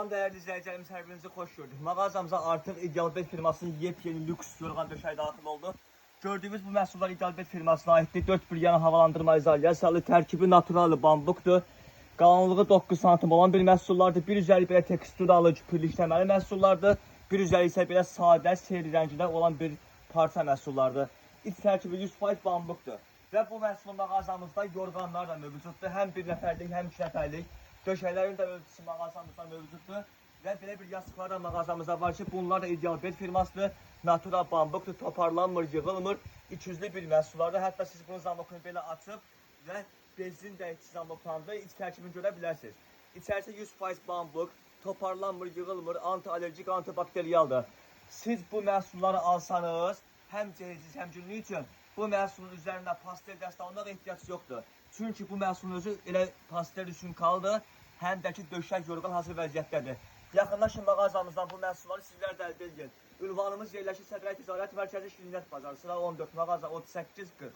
Salam değerli izleyicilerimiz, hər birinizi xoş gördük. Mağazamıza artıq İdealbed firmasının yepyeni lüks yorğan döşəyi daxil oldu. Gördüyünüz bu məhsullar İdealbed firmasına aiddir. Dört bir yana havalandırma izolyasiyalı, tərkibi natural bambukdur. Qalınlığı 9 santim olan bir məhsullardır. Bir üzəri belə teksturalı, küpürlü işləməli məhsullardır. Bir üzəri isə belə sadə, seri rəngində olan bir parça məhsullardır. İç tərkibi 100% bambukdur. Və bu məhsulun mağazamızda yorğanlar da mövcuddur. Həm bir nəfərlik, həm iki nəfərlik. Döşəklərin də ölçüsü mağazamızda mövcuddur. Və belə bir yastıqlar da mağazamızda var ki, bunlar da İdealbed firmasıdır. Natura bambukdur, toparlanmır, yığılmır. İkiyüzlü bir məhsullardır. Hətta siz bunun zamokunu belə açıb və bezin də iç zamoklandığı iç tərkibini görə bilərsiniz. İçərisi 100% bambuk, toparlanmır, yığılmır, antialerjik, antibakteriyaldır. Siz bu məhsulları alsanız, həm cehizsiz, həm günlük üçün bu məhsulun üzərinə pastel dəst almaq ehtiyac yoxdur. Çünki bu məhsulun özü elə pastel üçün kaldı, həm də ki döşək yorğan hazır vəziyyətdədir. Yaxınlaşın mağazamızdan bu məhsulları sizlər də əldə edin. Ünvanımız yerləşir Sədrək Ticarət Mərkəzi Şirniyyat Bazarı, sıra 14, mağaza 3840.